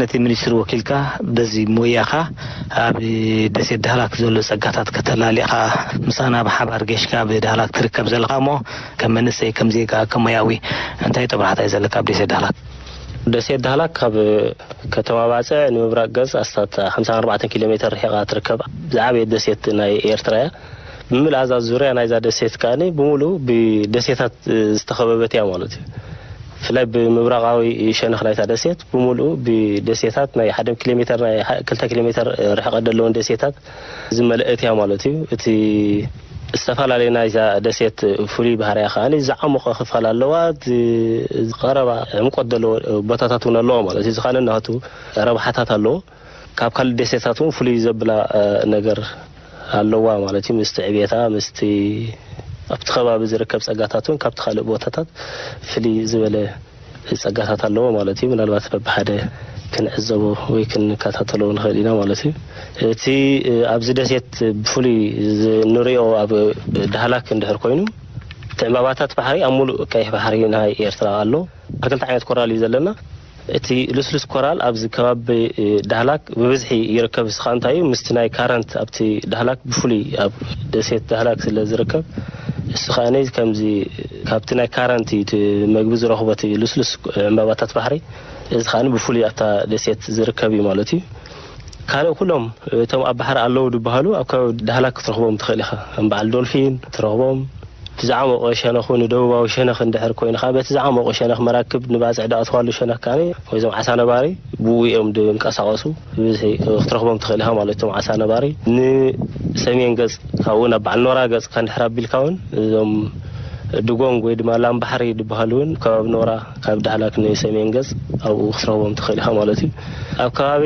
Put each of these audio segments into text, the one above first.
እቲ ሚኒስትሪ ወኪልካ በዚ ሞያኻ ኣብ ደሴት ዳህላክ ዘሎ ጸጋታት ከተላሊኻ ምሳና ብሓባር ጌሽካ ብዳህላክ ትርከብ ዘለኻ እሞ ከም መንእሰይ ከም ዜጋ ከም ሞያዊ እንታይ ጥብራሕታ እዩ ዘለካ ኣብ ደሴት ዳህላክ? ደሴት ዳህላክ ካብ ከተማ ባጽዕ ንምብራቕ ገጽ ኣስታት ሓምሳን ኣርባዕተን ኪሎ ሜተር ርሒቓ ትርከብ ዝዓበየት ደሴት ናይ ኤርትራ እያ። ብምልኣ እዛ ዙርያ ናይዛ ደሴት ከኣ ብሙሉ ብደሴታት ዝተኸበበት እያ ማለት እዩ። ብፍላይ ብምብራቓዊ ሸነኽ ናይታ ደሴት ብምሉኡ ብደሴታት ናይ ሓደ ኪሎ ሜተር ናይ ክልተ ኪሎ ሜተር ርሕቀት ዘለውን ደሴታት ዝመልአት እያ ማለት እዩ። እቲ ዝተፈላለየ ናይዛ ደሴት ፍሉይ ባህርያ ከኣ ዝዓሞቐ ክፋል ኣለዋ። ቀረባ ዕምቆት ዘለዎ ቦታታት እውን ኣለዎ ማለት እዩ። እዚ ከኣ ናቱ ረብሓታት ኣለዎ። ካብ ካልእ ደሴታት እውን ፍሉይ ዘብላ ነገር ኣለዋ ማለት እዩ። ምስቲ ዕቤታ ምስቲ ኣብቲ ከባቢ ዝርከብ ጸጋታት እውን ካብቲ ካልእ ቦታታት ፍልይ ዝበለ ጸጋታት ኣለዎ ማለት እዩ። ምናልባት በብሓደ ክንዕዘቦ ወይ ክንከታተሎ ንኽእል ኢና ማለት እዩ። እቲ ኣብዚ ደሴት ብፍሉይ ንሪኦ ኣብ ዳህላክ እንድሕር ኮይኑ እቲ ዕምባባታት ባሕሪ ኣብ ሙሉእ ቀይሕ ባሕሪ ናይ ኤርትራ ኣሎ። ክልተ ዓይነት ኮራል እዩ ዘለና። እቲ ልስሉስ ኮራል ኣብዚ ከባቢ ዳህላክ ብብዝሒ ይርከብ። እዚ ከዓ እንታይ እዩ? ምስቲ ናይ ካረንት ኣብቲ ዳህላክ ብፍሉይ ኣብ ደሴት ዳህላክ ስለ ዝርከብ እሱ ከዓ ከምዚ ካብቲ ናይ ካረንት እዩ እቲ መግቢ ዝረኽቦ እቲ ልስሉስ ዕምባባታት ባሕሪ። እዚ ከዓ ብፍሉይ ኣብታ ደሴት ዝርከብ እዩ ማለት እዩ። ካልእ ኩሎም እቶም ኣብ ባሕሪ ኣለዉ ዝበሃሉ ኣብ ከባቢ ዳህላክ ክትረኽቦም ትኽእል ኢኻ። ከም በዓል ዶልፊን ትረኽቦም፣ እቲ ዝዓመቖ ሸነኹ ንደቡባዊ ሸነኽ እንድሕር ኮይንኻ በቲ ዝዓመቑ ሸነኽ መራክብ ንባፅዕ ዝኣትዋሉ ሸነኽ ከኣ ወይ እዞም ዓሳ ነባሪ ብኡ እዮም ዝንቀሳቐሱ። ብብዝሒ ክትረኽቦም ትኽእል ኢኻ ማለት እቶም ዓሳ ነባሪ። ንሰሜን ገፅ ካብኡ ናብ በዓል ኖራ ገፅካ እንድሕር ኣቢልካ እውን እዞም ድጎንግ ወይ ድማ ላም ባሕሪ ዝበሃሉ እውን ከባቢ ኖራ ካብ ዳህላክ ንሰሜን ገፅ ኣብኡ ክትረኽቦም ትኽእል ኢኻ ማለት እዩ። ኣብ ከባቢ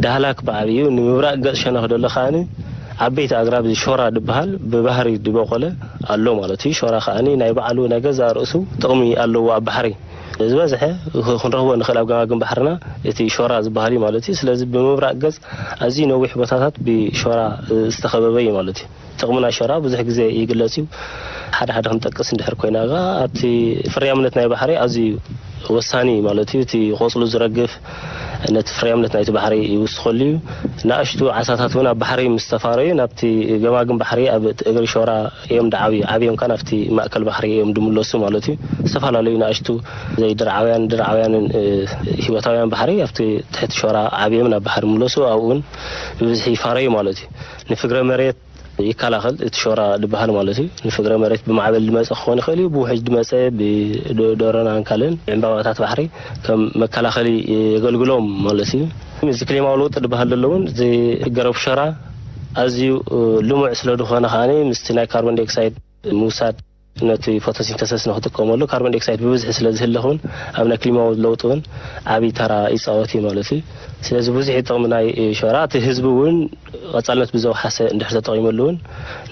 ዳህላክ ብዓብዩ ንምብራቕ ገፅ ሸነኽ ደሎ ከኣ ዓበይቲ ኣግራብ እዚ ሾራ ዝበሃል ብባህሪ ዝበቆለ ኣሎ ማለት እዩ። ሾራ ከኣ ናይ ባዕሉ ናይ ገዛ ርእሱ ጥቕሚ ኣለዎ ኣብ ባሕሪ። ዝበዝሐ ክንረኽቦ ንኽእል ኣብ ገማግም ባሕርና እቲ ሾራ ዝበሃል እዩ ማለት እዩ። ስለዚ ብምብራቕ ገፅ ኣዝዩ ነዊሕ ቦታታት ብሾራ ዝተኸበበ እዩ ማለት እዩ። ጥቕሚ ናይ ሾራ ብዙሕ ግዜ ይግለጽ እዩ። ሓደ ሓደ ክንጠቅስ እንድሕር ኮይና ከኣ ኣብቲ ፍርያምነት ናይ ባሕሪ ኣዝዩ ወሳኒ እዩ ማለት እዩ። እቲ ቆጽሉ ዝረግፍ ነቲ ፍርያምነት ናይቲ ባሕሪ ይውስኸሉ እዩ። ንኣሽቱ ዓሳታት እውን ኣብ ባሕሪ ምስ ተፋረዩ ናብቲ ገማግም ባሕሪ ኣብ እግሪ ሾራ እዮም ዝዓብዩ። ዓብዮም ከኣ ናብቲ ማእከል ባሕሪ እዮም ዝምለሱ ማለት እዩ። ዝተፈላለዩ ንኣሽቱ ዘይድርዓውያን ድርዓውያንን እ፣ ህይወታውያን ባሕሪ ኣብቲ ትሕቲ ሾራ ዓብዮም ናብ ባሕሪ ይምለሱ። ኣብኡ እውን ብብዝሒ ይፋረዩ ማለት እዩ። ንፍግረ መሬት ይከላኸል እቲ ሾራ ዝበሃል ማለት እዩ። ንፍግረ መሬት ብማዕበል ዝመፀ ክኾን ይኽእል እዩ፣ ብውሕጅ ዝመፀ ብደሮናን ካልእን ዕምባባታት ባሕሪ ከም መከላኸሊ የገልግሎም ማለት እዩ። እዚ ክሊማዊ ለውጢ ዝበሃል ዘሎ እውን እዚ ገረብ ሾራ ኣዝዩ ልሙዕ ስለ ዝኾነ ከኣ ምስቲ ናይ ካርቦን ዳይኦክሳይድ ምውሳድ ነቲ ፎቶሲንተሰስ ንክጥቀመሉ ካርቦን ዳይኦክሳይድ ብብዝሒ ስለ ዝህለ እውን ኣብ ናይ ክሊማዊ ለውጢ እውን ዓብዪ ተራ ይፃወት እዩ ማለት እዩ። ስለዚ ብዙሕ ጥቕሚ ናይ ሾራ እቲ ህዝቢ እውን ቀፃልነት ብዘውሓሰ እንድሕር ተጠቒመሉ እውን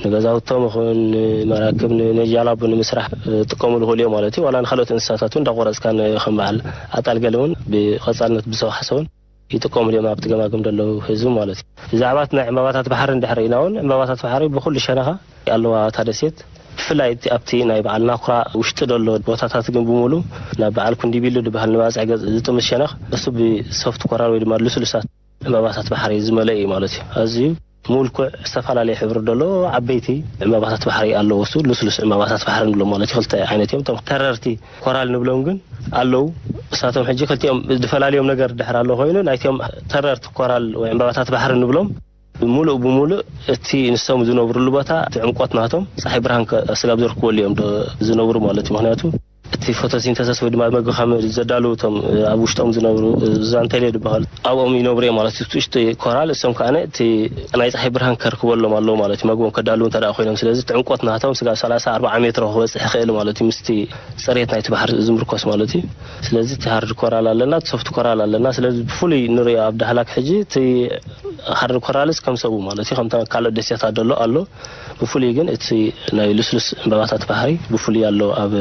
ንገዛውቶም ይኹን ንመራክብ ንጃላቡ ንምስራሕ ጥቀሙሉ ይኽእሉ እዮም ማለት እዩ። ዋላ ንካልኦት እንስሳታት እውን እንዳቆረፅካ ከም በዓል ኣጣል ገለ እውን ብቐፃልነት ብዘውሓሰ እውን ይጥቀሙሉ እዮም ኣብቲ ገማግም ዘለዉ ህዝቢ ማለት እዩ። ብዛዕባ እቲ ናይ ዕምባባታት ባሕሪ እንድሕር ርኢና እውን ዕምባባታት ባሕሪ ብኩሉ ሸነኻ ኣለዋ እታ ደሴት። ብፍላይ እቲ ኣብቲ ናይ በዓል ናኩራ ውሽጢ ዘሎ ቦታታት ግን ብምሉ ናብ በዓል ኩንዲቢሉ ዝበሃል ንባፅዕ ገፅ ዝጥምት ሸነኽ እሱ ብሶፍት ኮራል ወይ ድማ ልስሉሳት ዕምባባታት ባሕሪ ዝመለአ እዩ ማለት እዩ። ኣዝዩ ምልኩዕ ዝተፈላለየ ሕብሪ ዘለዎ ዓበይቲ ዕምባባታት ባሕሪ ኣለዎ። እሱ ልስሉስ ዕምባባታት ባሕሪ ንብሎም ማለት እዩ። ክልተ ዓይነት እዮም። እቶም ተረርቲ ኮራል ንብሎም ግን ኣለዉ። እሳቶም ሕጂ ክልቲኦም ዝፈላልዮም ነገር ድሕር ኣሎ ኮይኑ ናይቶም ተረርቲ ኮራል ወይ ዕምባባታት ባሕሪ ንብሎም ሙሉእ ብሙሉእ እቲ ንሶም ዝነብርሉ ቦታ እቲ ዕምቆት ናቶም ፀሓይ ብርሃን ከ- ስጋብ ዘርክበሉ እዮም ዶ- ዝነብሩ ማለት እዩ። ምክንያቱ እቲ ፎቶሲንተሰስ ወይ ድማ መግቢ ከም ዘዳልው እቶም ኣብ ውሽጦም ዝነብሩ ዛንቴሌ ዝበሃሉ ኣብኦም ይነብሩ እዮም ማለት እዩ። እቲ ውሽጢ ኮራል እሶም ከዓ እቲ ናይ ፀሓይ ብርሃን ከርክበሎም ኣለዎ ማለት እዩ። መግቦም ከዳልው እንተ ደኣ ኮይኖም ስለዚ እቲ ዕምቆት ናቶም ስጋብ ሰላሳ ኣርባዓ ሜትሮ ክበፅሕ ይኽእል ማለት እዩ። ምስቲ ፅሬት ናይቲ ባሕሪ ዝምርኮስ ማለት እዩ። ስለዚ እቲ ሃርድ ኮራል ኣለና፣ እቲ ሶፍት ኮራል ኣለና። ስለዚ ብፍሉይ ንሪኦ ኣብ ዳህላክ ሕጂ እቲ ሃርድ ኮራልስ ከም ሰቡ ማለት እዩ፣ ከምታ ካልኦት ደሴታት ደሎ ኣሎ። ብፍሉይ ግን እቲ ናይ ልስሉስ ዕምባባታት ባሕሪ ብፍሉይ ኣሎ ኣብ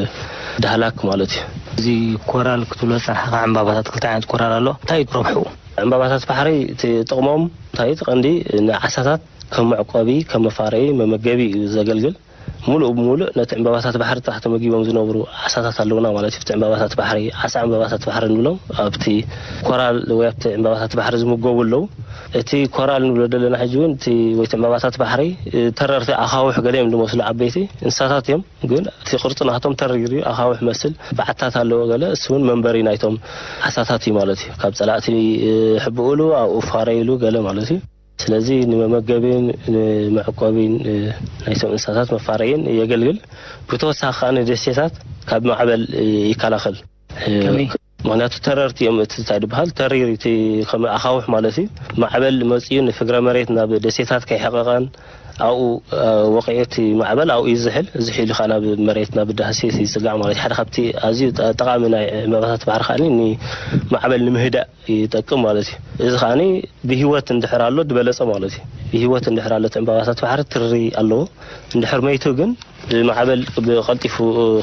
ዳህላክ ማለት እዩ። እዚ ኮራል ክትብሎ ዝጸናሕካ ዕምባባታት ክልተ ዓይነት ኮራል ኣሎ። እንታይ እዩ ረብሕኡ? ዕምባባታት ባሕሪ እቲ ጥቕሞም እንታይ እዩ? እቲ ቀንዲ ንዓሳታት ከም መዕቆቢ፣ ከም መፋረዪ፣ መመገቢ እዩ ዘገልግል። ሙሉእ ብሙሉእ ነቲ ዕምባባታት ባሕሪ ጥራሕ ተመጊቦም ዝነብሩ ዓሳታት ኣለውና ማለት እዩ። ኣብቲ ዕምባባታት ባሕሪ፣ ዓሳ ዕምባባታት ባሕሪ ንብሎም፣ ኣብቲ ኮራል ወይ ኣብቲ ዕምባባታት ባሕሪ ዝምገቡ ኣለዉ። እቲ ኮራል ንብሎ ዘለና ሕጂ እውን እቲ ወይ እቲ ዕምባባታት ባሕሪ፣ እ፣ ተረርቲ ኣኻውሕ ገለ እዮም ዝመስሉ፣ ዓበይቲ እንስሳታት እዮም። ግን እቲ ቅርጺ ናቶም ተሪር እዩ፣ ኣኻውሕ መስል በዓታት ኣለዎ ገለ፣ እሱ እውን መንበሪ ናይቶም ዓሳታት እዩ ማለት እዩ። ካብ ጸላእቲ፣ እ፣ ይሕብእሉ፣ ኣብኡ ይፋረይሉ ገለ ማለት እዩ። ስለዚ ንመመገቢን ንመዕቆቢን፣ እ፣ ናይቶም እንስሳታት መፋረይን የገልግል። ብተወሳኺ ከኣ ንደሴታት ካብ ማዕበል፣ እ፣ ይከላኸል። እ፣ ከመይ? ምኽንያቱ ተረርቲ እዮም፣ እቲ እንታይ ዝበሃል ተሪር እቲ ከም ኣኻውሕ ማለት እዩ። ማዕበል መጺኡ ንፍግረ መሬት ናብ ደሴታት ከይሕቐቐን ኣብኡ፣ እ፣ ወቒዑ እቲ ማዕበል ኣብኡ ይዝሕል። ዝሒሉ ከኣ ናብ መሬት ናብ ደሴት ይጽጋዕ ማለት እዩ። ሓደ ካብቲ ኣዝዩ ጠ-፣ ጠቓሚ ናይ ዕምባባታት ባሕሪ ከኣ ንማዕበል ንምህዳእ ይጠቅም ማለት እዩ። እዚ ከኣ ብህይወት እንድሕር ኣሎ ዝበለጸ ማለት እዩ። ብህይወት እንድሕር ኣሎ እቲ ዕምባባታት ባሕሪ ትሪ ኣለዎ። እንድሕር መይቱ ግን ብማዕበል ብቐልጢፉ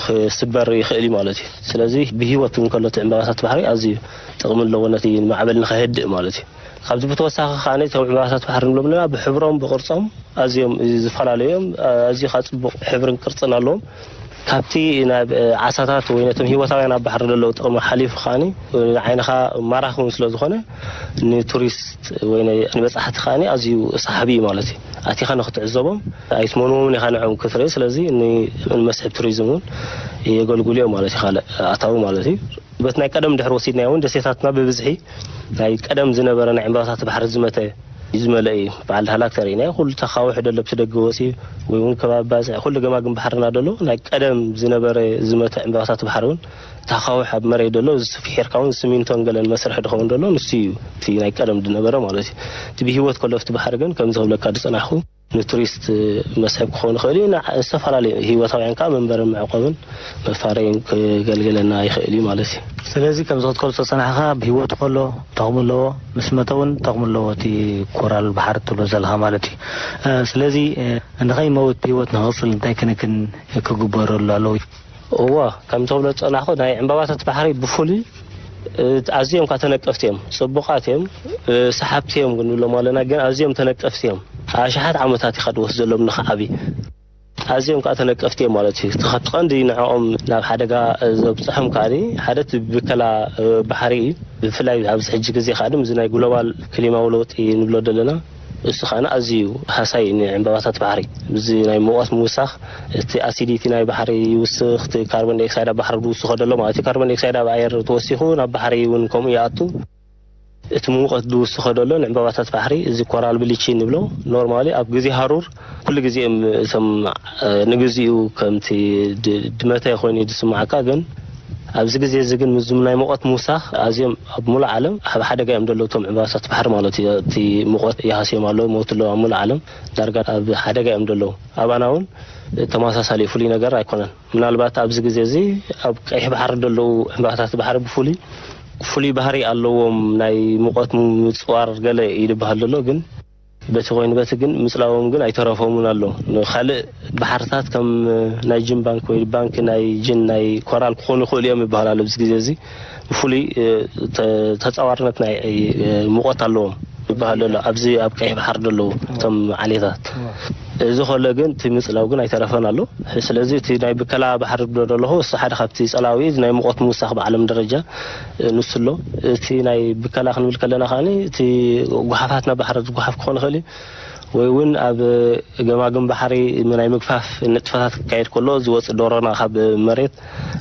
ክስበር ይኽእል እዩ ማለት እዩ። ስለዚ ብህይወት እንከሎ እቲ ዕምባባታት ባሕሪ ኣዝዩ ጥቕሚ ኣለዎ ነቲ ማዕበል ንኸህድእ ማለት እዩ። ካብዚ ብተወሳኺ ከኣ እቶም ዕምባባታት ባሕሪ ንብሎም ኣለና ብሕብሮም ብቕርጾም ኣዝዮም ዝፈላለዩ እዮም። ኣዝዩ ከኣ ጽቡቕ ሕብርን ቅርጽን ኣለዎም። ካብቲ ናብ፣ እ፣ ዓሳታት ወይ ነቶም ህይወታውያን ኣብ ባሕሪ ዘለዉ ጥቕሚ ሓሊፉ ከኣ ንዓይንኻ ማራኺ እውን ስለ ዝኾነ ንቱሪስት ወይ ን-፣ ንበጻሕቲ ከኣ ኣዝዩ ሰሓቢ እዩ ማለት እዩ። ኣቲኻ ንኽትዕዘቦም ኣይትመንዎምን ኢኻ ንዕኦም ክትርኢ። ስለዚ ን-፣ ንመስሕብ ቱሪዝም እውን የገልግሉ እዮም ማለት እዩ። ካልእ ኣታዊ ማለት እዩ። በቲ ናይ ቀደም ድሕሪ ወሲድናዮ እውን ደሴታትና ብብዝሒ ናይ ቀደም ዝነበረ ናይ ዕምባባታት ባሕሪ ዝመተ እዩ ዝመልአ እዩ። በዓል ዳህላክ ተርእይናዮ ኩሉ ተኻውሕ ደሎ ብቲ ደገ ወፂኡ ወይ እውን ከባቢ ባፅዕ ኩሉ ገማግም ባሕርና ደሎ ናይ ቀደም ዝነበረ ዝመተ ዕምባባታት ባሕሪ እውን ተኻውሕ ኣብ መሬት ደሎ እዚ ፍሒርካ እውን ስሚንቶን ገለን መስርሒ ድኸውን ደሎ ንሱ እዩ እቲ ናይ ቀደም ዝነበረ ማለት እዩ። እቲ ብህይወት ከሎ ኣብቲ ባሕሪ ግን ከምዚ ክብለካ ዝፀናሕኩ ንቱሪስት መስሕብ ክኸውን ይኽእል እዩ። ንዓ-፣ ዝተፈላለዩ ህይወታውያን ከዓ መንበርን መዕቆብን መፋረይን ክገልግለና ይኽእል እዩ ማለት እዩ። ስለዚ ከምዚ ክትገልጾ ዝጸናሕካ ብህይወቱ ከሎ ጠቕሚ ኣለዎ፣ ምስ መተ እውን ጠቕሚ ኣለዎ እቲ ኮራል ባሕሪ ትብሎ ዘለኻ ማለት እዩ። እ፣ ስለዚ፣ እ፣ ንኸይመውት ብህይወት ንኽቕጽል እንታይ ክንክን ክግበረሉ ኣለዎ? እወ፣ ከም ትብሎ ዝጸናሕኩ ናይ ዕምባባታት ባሕሪ ብፍሉይ፣ እ፣ ኣዝዮም ከኣ ተነቀፍቲ እዮም። ጽቡቓት እዮም፣ እ፣ ሰሓብቲ እዮም ክንብሎም ኣለና፣ ግን ኣዝዮም ተነቀፍቲ እዮም። ኣሽሓት ዓመታት ኢኻ ትወስደሎም ንኽዓቢ። ኣዝዮም ከኣ ተነቀፍቲ እዮም ማለት እዩ። እቲ ካብቲ ቀንዲ ንዕኦም ናብ ሓደጋ ዘብጽሖም ከኣ ሓደ እቲ ብከላ፣ እ፣ ባሕሪ እዩ። ብፍላይ ኣብዚ ሕጂ ግዜ ከኣ እዚ ናይ ግሎባል ክሊማዊ ለውጢ ንብሎ ዘለና እሱ ከኣ ኣዝዩ ሃሳይ እዩ ንዕምባባታት ባሕሪ። እዚ ናይ ሙቐት ምውሳኽ፣ እቲ ኣሲዲቲ ናይ ባሕሪ ይውስኽ፣ እቲ ካርቦን ዳይኦክሳይድ ኣብ ባሕሪ ዝውስኾ ዘሎ ማለት እዩ። ካርቦን ዳይኦክሳይድ ኣብ ኣየር ተወሲኹ ናብ ባሕሪ እውን ከምኡ ይኣቱ። እቲ ሙቐት ዝውስኾ ዘሎ ንዕምባባታት ባሕሪ፣ እዚ ኮራል ብሊቺ ንብሎ፣ ኖርማሊ ኣብ ግዜ ሃሩር ኩሉ ግዜ እዮም እቶም፣ እ፣ ንግዚኡ ከምቲ ድ-፣ ድመተ ኮይኑ እዩ ዝስምዓካ፣ ግን ኣብዚ ግዜ እዚ ግን ምስዚ ናይ ሙቐት ምውሳኽ ኣዝዮም ኣብ ሙሉእ ዓለም ኣብ ሓደጋ እዮም ዘለዉ እቶም ዕምባባታት ባሕሪ ማለት እዩ። እቲ ሙቐት ይሃስዮም ኣሎ፣ ሞት ኣሎ ኣብ ሙሉእ ዓለም ዳርጋ ኣብ ሓደጋ እዮም ዘለዉ። ኣባና እውን ተመሳሳሊ ፍሉይ ነገር ኣይኮነን። ምናልባት ኣብዚ ግዜ እዚ ኣብ ቀይሕ ባሕሪ ዘለዉ ዕምባባታት ባሕሪ ብፍሉይ ፍሉይ ባህሪ ኣለዎም፣ ናይ ሙቐት ምጽዋር ገለ እዩ ዝበሃል ዘሎ፣ ግን በቲ ኮይኑ በቲ ግን ምጽላዎም ግን ኣይተረፎምን ኣሎ። ንኻልእ ባሕርታት ከም ናይ ጂን ባንክ ወይ ባንክ ናይ ጂን ናይ ኮራል ክኾኑ ይኽእሉ እዮም ይበሃል ኣሎ። ኣብዚ ግዜ እዚ ብፍሉይ፣ እ፣ ተ-፣ ተጻዋርነት ናይ፣ እ፣ ሙቐት ኣለዎም ይበሃል ኣሎ። ኣብዚ ኣብ ቀይሕ ባሕሪ ዘለዉ እቶም ዓሌታት። እዚ ከሎ ግን እቲ ምጽላው ግን ኣይተረፈን ኣሎ። ስለዚ እቲ ናይ ብከላ ባሕሪ ዝብሎ ዘለኹ እሱ ሓደ ካብቲ ጸላዊ ናይ ሙቐት ምውሳኽ ብዓለም ደረጃ፣ እ፣ ንሱ ኣሎ። እቲ ናይ ብከላ ክንብል ከለና ከኣ እቲ ጓሓፋት ናብ ባሕሪ ዝጓሓፍ ክኾን ይኽእል እዩ። ወይ እውን ኣብ ገማግም ባሕሪ ናይ ምግፋፍ ንጥፈታት ክካየድ ከሎ ዝወጽእ ዶሮና ካብ መሬት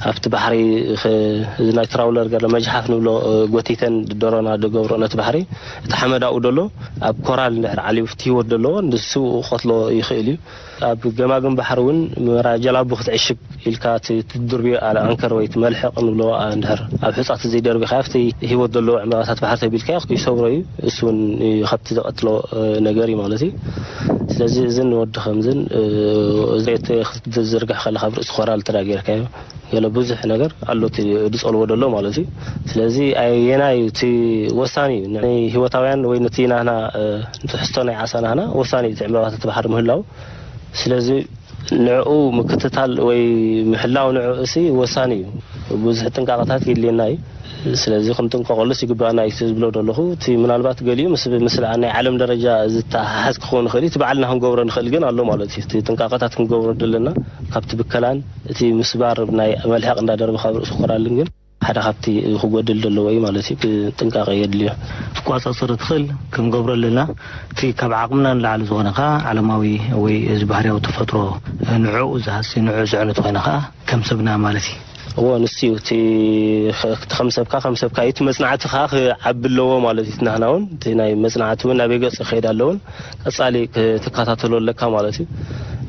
ኣብቲ ባሕሪ ኸ-፣ እዚ ናይ ትራውለር ገለ መጅሓፍ ንብሎ፣ እ፣ ጎቲተን ዶሮና ዝገብሮ ነቲ ባሕሪ እቲ ሓመድ ኣብኡ ዘሎ ኣብ ኮራል እንድሕር ዓልዩ እቲ ህይወት ዘለዎ ንሱ ክቐትሎ ይኽእል እዩ። ኣብ ገማግም ባሕሪ እውን መራ ጀላቡ ክትዕሽግ ኢልካ እቲ ትድርብዮ ኣንከር ወይ እቲ መልሕቕ ንብሎ፣ ኣ፣ እንድሕር ኣብ ሑጻ ተዘይደርቢኻዮ ኣብቲ ህይወት ዘለዎ ዕምባባታት ባሕሪ ተቢልካዮ ይሰብሮ እዩ። እሱ እውን እዩ ካብቲ ዘቐትሎ፣ እ፣ ነገር እዩ ማለት እዩ። ስለዚ እዝን ንወዲ ከምዝን፣ እ፣ ዘይተ-፣ ክትዝርግሕ ከለኻ ኣብ ርእሲ ኮራል እንተ ደኣ ጌርካዮ ገለ ብዙሕ ነገር ኣሎ እቲ ዝጸልዎ ዘሎ ማለት እዩ። ስለዚ ኣየናይ እዩ እቲ ወሳኒ እዩ ንህይወታውያን ወይ ነቲ ናህና፣ እ፣ ትሕዝቶ ናይ ዓሳ ናህና ወሳኒ እዩ እቲ ዕምባባታት ባሕሪ ምህላው። ስለዚ ንዕኡ ምክትታል ወይ ምሕላው ንዕኡ እሲ ወሳኒ እዩ። ብዙሕ ጥንቃቐታት የድልየና እዩ። ስለዚ ክንጥንቀቐሉስ ይግባኣና እዩ ዝብሎ ዘለኹ። እቲ ምናልባት ገሊኡ ምስ ምስላ ናይ ዓለም ደረጃ ዝተሓሓዝ ክኸውን ይኽእል እዩ። እቲ ባዕልና ክንገብሮ ንኽእል ግን ኣሎ ማለት እዩ። እቲ ጥንቃቐታት ክንገብሮ ዘለና ካብቲ ብከላን እቲ ምስባር ናይ መልሕቕ እንዳደረበ ካብ ርእሱ ክራልን ግን ሓደ ካብቲ ክጎድል ዘለዎ እዩ ማለት እዩ። ጥንቃቐ የድልዮ። ክትቋጻጸሮ ትኽእል ክንገብሮ ኣለና። እቲ ካብ ዓቕምና ንላዕሊ ዝኾነ ከኣ ዓለማዊ ወይ እዚ ባህርያዊ ተፈጥሮ ንዕኡ ዝሃሲ ንዕኡ ዝዕንት ኮይነ ከኣ ከም ሰብና ማለት እዩ። እዎ፣ ንሱ እዩ እቲ ኸ-፣ እቲ ከም ሰብካ ከም ሰብካ እዩ። እቲ መጽናዕቲ ከኣ ክዓቢ ኣለዎ ማለት እዩ። እቲ ናህና እውን እቲ ናይ መጽናዕቲ እውን ናበይ ገጽ ይኸይድ ኣለውን ቀጻሊ ክትከታተሎ ኣለካ ማለት እዩ።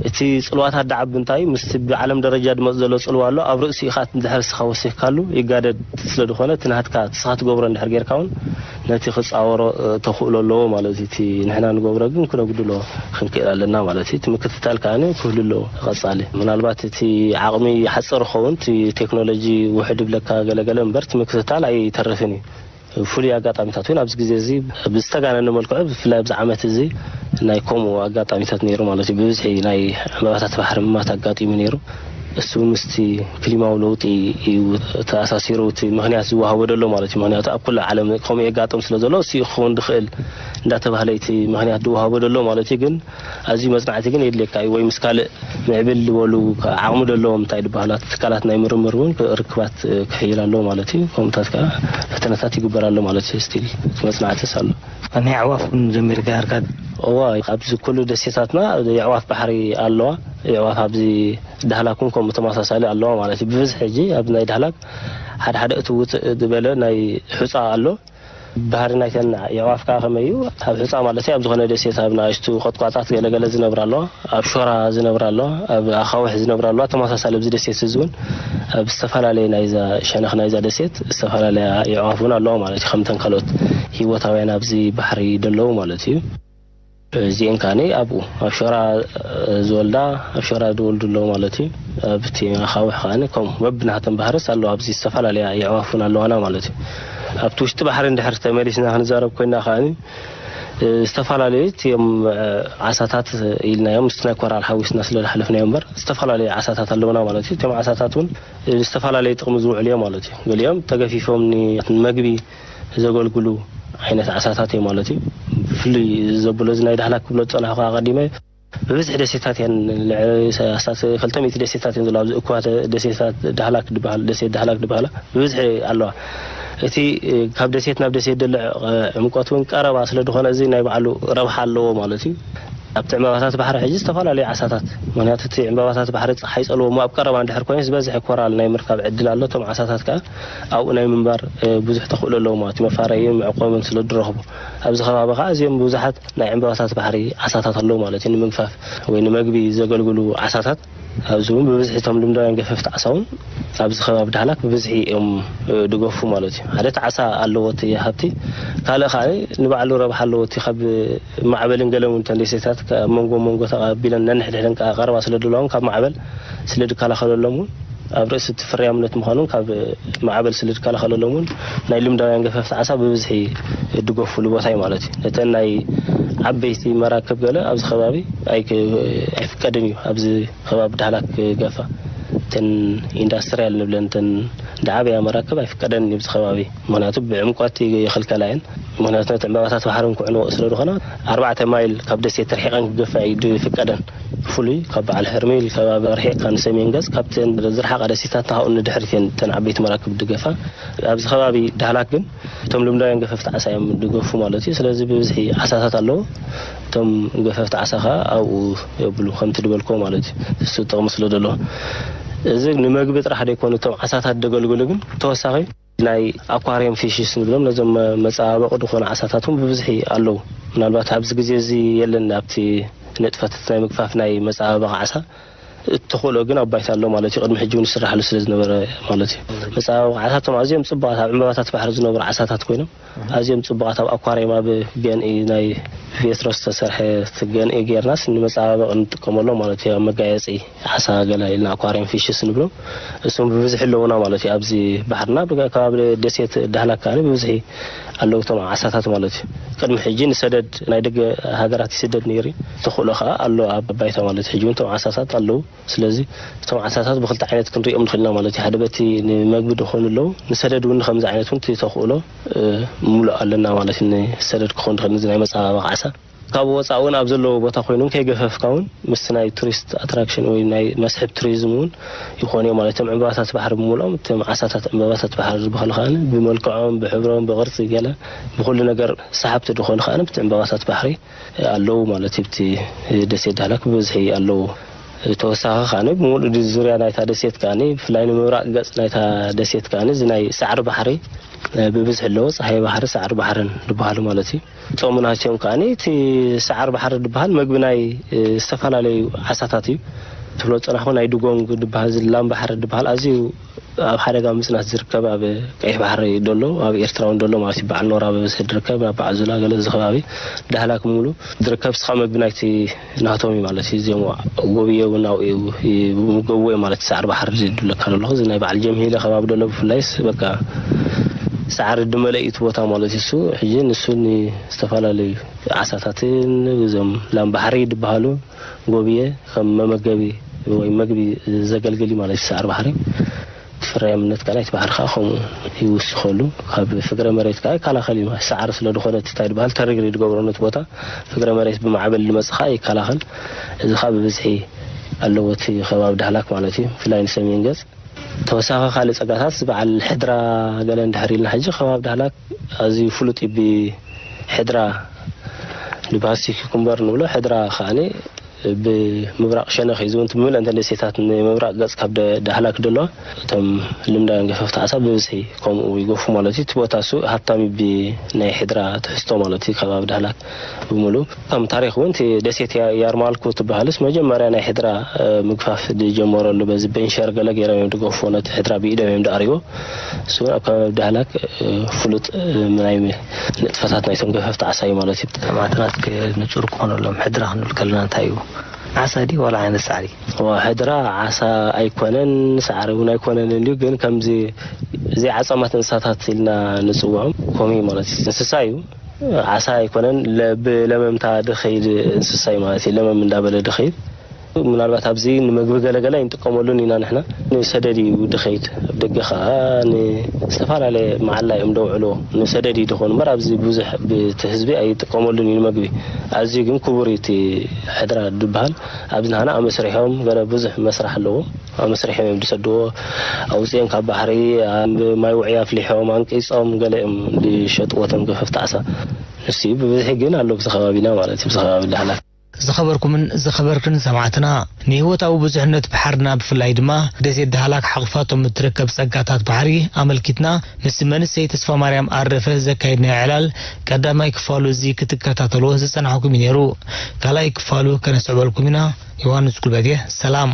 እቲ ጽልዋታት ደዓቢ እንታይ ምስቲ ብዓለም ደረጃ ድመጽ ዘሎ ጽልዋ ኣሎ። ኣብ ርእሲ ኢኻ ድሕር ስኻ ወሲኽካሉ ይጋደድ ስለ ዝኾነ እቲ ናትካ እቲ ስኻ ትገብሮ እንድሕር ጌርካ እውን ነቲ ክጻወሮ፣ እ፣ ተኽእሎ ኣለዎ ማለት እዩ። እቲ ንሕና ንገብሮ ግን ክነጉድሎ ክንክእል ኣለና ማለት እዩ። እቲ ምክትታል ከኣ ክህሉ ኣለዎ ቀጻሊ። ምናልባት እቲ ዓቕሚ ይሓጽር ይኸውን፣ እቲ ቴክኖሎጂ ውሕድ ይብለካ ገለገለ እምበር እቲ ምክትታል ኣይተርፍን እዩ። ፍሉይ ኣጋጣሚታት እውን ኣብዚ ግዜ እዚ ብዝተጋነነ መልክዑ ብፍላይ ኣብዚ ዓመት እዚ ናይ ከምኡ ኣጋጣሚታት ነይሩ ማለት እዩ። ብብዝሒ ናይ ዕምባባታት ባሕሪ ምማት ኣጋጢሙ ነይሩ። እሱ ምስቲ ክሊማዊ ለውጢ እዩ ተኣሳሲሩ እቲ ምኽንያት ዝወሃቦ ዘሎ ማለት እዩ። ምኽንያቱ ኣብ ኩሉ ዓለም ከምኡ የጋጥም ስለ ዘሎ እሱ ክኸውን ዝኽእል እንዳተባህለ እቲ ምኽንያት ዝወሃቦ ዘሎ ማለት እዩ። ግን ኣዝዩ መጽናዕቲ ግን የድልየካ እዩ፣ ወይ ምስ ካልእ ምዕብል ዝበሉ ዓቕሚ ዘለዎም እንታይ ዝበሃላ ትካላት ናይ ምርምር እውን ርክባት ክሕይል ኣለዎ ማለት እዩ። ከምኡታት ከዓ ፈተነታት ይግበር ኣሎ ማለት እዩ። ስቲል እቲ መጽናዕትስ ኣሎ። ናይ ኣዕዋፍ እውን ጀሚርካ ኢኻ? እዋ፣ ኣብዚ ኩሉ ደሴታትና የዕዋፍ ባሕሪ ኣለዋ። የዕዋፍ ኣብዚ ዳህላክ እውን ከምኡ ተመሳሳሊ ኣለዋ ማለት እዩ። ብብዝሒ ሕጂ ኣብ ናይ ዳህላክ ሓደ ሓደ እቲ ውፅእ ዝበለ ናይ ሑፃ ኣሎ። ባህሪ ናይተን የዕዋፍ ከዓ ከመይ እዩ? ኣብ ሑፃ ማለት እዩ፣ ኣብ ዝኾነ ደሴት ኣብ ንኣሽቱ ቆጥቋጣት ገለገለ ዝነብራ ኣለዋ፣ ኣብ ሾራ ዝነብራ ኣለዋ፣ ኣብ ኣኻውሕ ዝነብራ ኣለዋ። ተመሳሳሊ ኣብዚ ደሴት እዚ እውን ኣብ ዝተፈላለየ ናይዛ ሸነኽ ናይዛ ደሴት ዝተፈላለያ የዕዋፍ እውን ኣለዋ ማለት እዩ። ከምተን ካልኦት ህይወታውያን ኣብዚ ባሕሪ ደለዉ ማለት እዩ። እዚአን ከዓኒ ኣብኡ ኣብ ሸራ ዝወልዳ ኣብ ሸራ ዝወልዱ ኣለዉ ማለት እዩ። ኣብቲ ኣኻውሕ ከዓኒ ከምኡ በብናተን ባህርስ ኣለዋ። ኣብዚ ዝተፈላለያ የዕዋፍ እውን ኣለዋና ማለት እዩ። ኣብቲ ውሽጢ ባሕሪ እንድሕር ተመሊስና ክንዛረብ ኮይና ከዓኒ፣ እ፣ ዝተፈላለዩ እዮም፣ እ፣ ዓሳታት ኢልናዮም ምስቲ ናይ ኮራል ሓዊስና ስለ ዝሓለፍናዮ እምበር ዝተፈላለዩ ዓሳታት ኣለውና ማለት እዩ። እቶም ዓሳታት እውን፣ እ፣ ዝተፈላለዩ ጥቕሚ ዝውዕሉ እዮም ማለት እዩ። ገሊኦም ተገፊፎም ን-፣ ንመግቢ ዘገልግሉ ዓይነት ዓሳታት እዮም ማለት እዩ። ብፍሉይ ዘብሎ እዚ ናይ ዳህላክ ክብሎ ዝጸናሕኩ ኣቐዲመ ብብዝሒ ደሴታት እየን፣ ልዕሊ ኣስታት ክልተ ሚእቲ ደሴታት እየን ዘለዋ። ኣብዚ እኩባት ደሴታት ዳህላክ ዝበሃል፣ ደሴት ዳህላክ ዝበሃላ ብብዝሒ ኣለዋ። እቲ፣ እ፣ ካብ ደሴት ናብ ደሴት ዘሎ፣ እ፣ ዕምቆት እውን ቀረባ ስለ ዝኾነ እዚ ናይ ባዕሉ ረብሓ ኣለዎ ማለት እዩ። ኣብቲ ዕምባባታት ባሕሪ ሕጂ ዝተፈላለዩ ዓሳታት፣ ምኽንያቱ እቲ ዕምባባታት ባሕሪ ጸሓይ ጸልዎ እሞ ኣብ ቀረባ እንድሕር ኮይኑ ዝበዝሐ ኮራል ናይ ምርካብ ዕድል ኣሎ። እቶም ዓሳታት ከኣ ኣብኡ ናይ ምንባር፣ እ፣ ብዙሕ ተኽእሎ ኣለዎ ማለት እዩ። መፋረይን መዕቆብን ስለ ዝረኽቡ ኣብዚ ከባቢ ከኣ ኣዝዮም ብዙሓት ናይ ዕምባባታት ባሕሪ ዓሳታት ኣለዉ ማለት እዩ። ንምግፋፍ ወይ ንመግቢ ዘገልግሉ ዓሳታት ኣብዚ እውን ብብዝሒ እቶም ልምዳውያን ገፈፍቲ ዓሳ እውን ኣብዚ ከባቢ ዳህላክ ብብዝሒ እዮም፣ እ፣ ድገፉ ማለት እዩ። ሓደ እቲ ዓሳ ኣለዎ እቲ ሃብቲ፣ ካልእ ከዓ ንባዕሉ ረብሓ ኣለዎ። እቲ ካብ ማዕበልን ገለን እውን እተን ደሴታት ካብ መንጎ መንጎ ተቐቢለን ነንሕድሕደን ከዓ ቀረባ ስለ ዘለዋ እውን ካብ ማዕበል ስለ ዝከላኸለሎም እውን ኣብ ርእሲ እቲ ፍርያምነት ምዃኑ እውን ካብ ማዕበል ስለ ዝከላኸለሎም እውን ናይ ልምዳውያን ገፈፍቲ ዓሳ ብብዝሒ ድገፉሉ ቦታ እዩ ማለት እዩ። ነተን ናይ ዓበይቲ መራክብ ገለ ኣብዚ ከባቢ ኣይክ-፣ ኣይፍቀድን እዩ። ኣብዚ ከባቢ ዳህላክ ክገፋ እተን ኢንዳስትርያል ንብለን እተን ዝዓበያ መራክብ ኣይፍቀደን እዩ ኣብዚ ከባቢ። ምኽንያቱ ብዕምቆት ይኽልከላ እየን። ምኽንያቱ ነቲ ዕምባባታት ባሕርን ክዕንወ ስለ ዝኾና ኣርባዕተ ማይል ካብ ደሴት ርሒቐን ክገፋ እዩ ዝፍቀደን። ፍሉይ ካብ በዓል ሕርሚል ከባቢ ርሒቕካ ንሰሜን ገጽ ካብተን ዝረሓቓ ደሴታት ተኻኡ ንድሕሪት እየን እተን ዓበይቲ መራክብ ድገፋ። ኣብዚ ከባቢ ዳህላክ ግን እቶም ልምዳውያን ገፈፍቲ ዓሳ እዮም ድገፉ ማለት እዩ። ስለዚ ብብዝሒ ዓሳታት ኣለዉ። እቶም ገፈፍቲ ዓሳ ኸዓ ኣብኡ የብሉ ከምቲ ድበልኮ ማለት እዩ። እሱ ጥቕሚ ስለ ዘለዎ እዚ ንመግቢ ጥራሕ ደይኮኑ እቶም ዓሳታት ደገልግሉ ግን ተወሳኺ ናይ ኣኳርየም ፊሽስ ንብሎም ነዞም መ-፣ መጸባበቒ ዝኾኑ ዓሳታት እውን ብብዝሒ ኣለዉ። ምናልባት ኣብዚ ግዜ እዚ የለን ኣብቲ ንጥፈታት ናይ ምግፋፍ ናይ መጸባበቒ ዓሳ እተኽእሎ ግን ኣብ ባይታ ኣሎ ማለት እዩ። ቅድሚ ሕጂ እውን ይስራሕሉ ስለ ዝነበረ ማለት እዩ። መጸባበቒ ዓሳቶም ኣዝዮም ጽቡቓት ኣብ ዕምባባታት ባሕሪ ዝነብሩ ዓሳታት ኮይኖም ኣዝዮም ጽቡቓት ኣብ ኣኳርየም ኣብ ገንኢ ናይ ፌትሮ ዝተሰርሐ ገንኢ ጌርናስ ንመጸባበቒ ንጥቀመሎም ማለት እዩ። ኣብ መጋየጺ ዓሳ ገለ ኢልና ኣኳርየም ፊሽስ ንብሎም እሶም ብብዝሒ ኣለዉና ማለት እዩ። ኣብዚ ባሕርና ብከ-፣ ከባቢ ደሴት ዳህላክ ከኣ ብብዝሒ ኣለዉ እቶም ዓሳታት ማለት እዩ። ቅድሚ ሕጂ ንሰደድ ናይ ደገ ሃገራት ይስደድ ነይሩ እዩ። ተኽእሎ ከኣ ኣሎ ኣብ ባይታ ማለት እዩ። ሕጂ እውን እቶም ዓሳታት ኣለዉ። ስለዚ እቶም ዓሳታት ብክልተ ዓይነት ክንሪኦም ንኽእልና ማለት እዩ። ሓደ በቲ ንመግቢ ድኾኑ ኣለዉ፣ ንሰደድ እውን ከምዚ ዓይነት እውን ተኽእሎ ምሉእ ኣለና ማለት እዩ። ንሰደድ ክኾን ድኽእል እዚ ናይ መፀባበቕ ዓሳ ካብ ወፃእ እውን ኣብ ዘለዎ ቦታ ኮይኑ ከይገፈፍካ እውን ምስ ናይ ቱሪስት ኣትራክሽን ወይ ናይ መስሕብ ቱሪዝም እውን ይኾን እዩ ማለት እዮም። ዕምባባታት ባሕሪ ብምልኦም እቶም ዓሳታት ዕምባባታት ባሕሪ ዝበሃሉ ከዓ ብመልክዖም ብሕብሮም ብቕርፂ ገለ ብኩሉ ነገር ሰሓብቲ ዝኾኑ ከዓ ብቲ ዕምባባታት ባሕሪ ኣለዉ ማለት እዩ። ብቲ ደሴት ዳህላክ ብብዝሒ ኣለዉ። ተወሳኺ ከዓኒ ብምሉእ ዙርያ ናይታ ደሴት ከዓኒ ብፍላይ ንምብራቕ ገፅ ናይታ ደሴት ከዓኒ እዚ ናይ ሳዕሪ ባሕሪ ብብዝሒ ኣለዎ። ፀሃይ ባሕሪ ሳዕሪ ባሕርን ዝበሃሉ ማለት እዩ። ጾሙናቸውን ከዓኒ እቲ ሳዕሪ ባሕሪ ዝበሃል መግቢ ናይ ዝተፈላለዩ ዓሳታት እዩ። ትብሎ ፀናኹ ናይ ድጎንግ ዝበሃል ዝላም ባሕሪ ዝበሃል ኣዝዩ ኣብ ሓደጋ ምፅናት ዝርከብ ኣብ ቀይሕ ባሕሪ ደሎ ኣብ ኤርትራ እውን ደሎ ማለት እዩ። በዓል ኖራ ብብዝሒ ዝርከብ ኣብ በዓል ዙላ ገለ እዚ ከባቢ ዳህላክ ሙሉ ዝርከብ ስኻ መግቢ ናይቲ ናቶም እዩ ማለት እዩ። እዚኦም ጎብየ እውን ኣብኡ ይምገብዎ ማለት እዩ። ሳዕሪ ባሕሪ ዝድለካ ዘለኹ እዚ ናይ በዓል ጀምሂለ ከባቢ ደሎ ብፍላይስ በቃ ሳዕሪ ድመለ እዩ እቲ ቦታ ማለት እዩ። እሱ ሕጂ ንሱ ዝተፈላለዩ ዓሳታትን እዞም ላም ባሕሪ ዝበሃሉ ጎብየ ከም መመገቢ ወይ መግቢ ዘገልግል እዩ ማለት እዩ። ሳዕሪ ባሕሪ ፍርያምነት ከዓ ናይቲ ባሕሪ ከዓ ከምኡ ይውስኸሉ። ካብ ፍግረ መሬት ከዓ ይከላኸል እዩ። ሳዕሪ ስለ ዝኾነ እቲ እንታይ ዝበሃል ተሪር እዩ ዝገብሮ ነቲ ቦታ ፍግረ መሬት ብማዕበል ዝመፅእ ከዓ ይከላኸል። እዚ ከዓ ብብዝሒ ኣለዎ እቲ ከባቢ ዳህላክ ማለት እዩ፣ ብፍላይ ንሰሜን ገፅ። ተወሳኺ ካልእ ፀጋታት በዓል ሕድራ ገለ እንድሕር ኢልና ሕጂ ከባቢ ዳህላክ ኣዝዩ ፍሉጥ እዩ ብሕድራ ንባስቲ ኩኩምበር ንብሎ። ሕድራ ከዓኒ ብምብራቕ ሸነኽ እዩ ዝውንቲ ብምልእንተን ደሴታት ንምብራቕ ገፅ ካብ ደ- ዳህላክ ደለዋ እቶም ልምዳውያን ገፈፍቲ ዓሳ ብብዝሒ ከምኡ ይገፉ ማለት እዩ። እቲ ቦታ እሱ ሃብታም እዩ ብናይ ሕድራ ትሕዝቶ ማለት እዩ። ከባቢ ዳህላክ ብምሉ ከም ታሪክ እውን እቲ ደሴት ያ- ያርማልኩ ትበሃልስ መጀመርያ ናይ ሕድራ እ፣ ምግፋፍ ዝጀመረሉ በዚ ቤንሸር ገለ ገይሮም እዮም ዝገፍዎ ነቲ ሕድራ ብኢዶም እዮም ዝኣርይዎ። እሱ እውን ኣብ ከባቢ ዳህላክ እ፣ ፍሉጥ እ፣ ናይ ንጥፈታት ናይቶም ገፈፍቲ ዓሳ እዩ ማለት እዩ። ሰማዕትና እስከ ንጹር ክኾነሎም ሕድራ ክንብል ከለና እንታይ እዩ? ዓሳ ድዩ ዋላ ዓይነት ሳዕሪ? እዋ፣ ሕድራ ዓሳ ኣይኮነን፣ ሳዕሪ እውን ኣይኮነን እንድዩ፣ ግን ከምዚ ዘይዓጻማት እንስሳታት ኢልና ንጽውዖም፣ ኮሚ ማለት እዩ። እንስሳ እዩ፣ ዓሳ ኣይኮነን፣ ለ- ብለመምታ ድኸይድ እንስሳ እዩ ማለት እዩ። ለመም እንዳበለ ድኸይድ። ምናልባት ኣብዚ ንመግቢ ገለገለ ኣይንጥቀመሉን ኢና ንሕና። ንሰደድ እዩ ድኸይድ። ኣብ ደገ ኸዓ ንዝተፈላለየ መዓላ እዮም ደውዕልዎ። ንሰደድ እዩ ድኾን እምበር ኣብዚ ብዙሕ ብቲ ህዝቢ ኣይጥቀመሉን እዩ ንመግቢ። ኣዝዩ ግን ክቡር እዩ እቲ ሕድራ ድበሃል። ኣብዚ ንሃና ኣመስሪሖም ገለ ብዙሕ መስራሕ ኣለዎ። ኣመስሪሖም እዮም ድሰድዎ። ኣውፅኦም ካብ ባሕሪ ኣብ ማይ ውዑይ ኣፍሊሖም ኣንቂፆም ገለ እዮም ድሸጥዎ እቶም ገፈፍቲ ዓሳ። ንሱ እዩ ብብዝሒ ግን ኣሎ ብዚ ከባቢና ማለት እዩ። ብዚ ከባቢ ዳህላክ። ዝኸበርኩምን ዝኸበርክን ሰማዕትና፣ ንህይወታዊ ብዙሕነት ባሕርና ብፍላይ ድማ ደሴት ዳህላክ ሓቑፋቶም እትርከብ ጸጋታት ባሕሪ ኣመልኪትና ምስ መንእሰይ ተስፋማርያም ኣረፈ ዘካየድናዮ ዕላል ቀዳማይ ክፋሉ እዚ ክትከታተልዎ ዝጸናሕኩም እዩ ነይሩ። ካልኣይ ክፋሉ ከነስዕበልኩም ኢና። ዮሃንስ ጉልበትየ፣ ሰላም።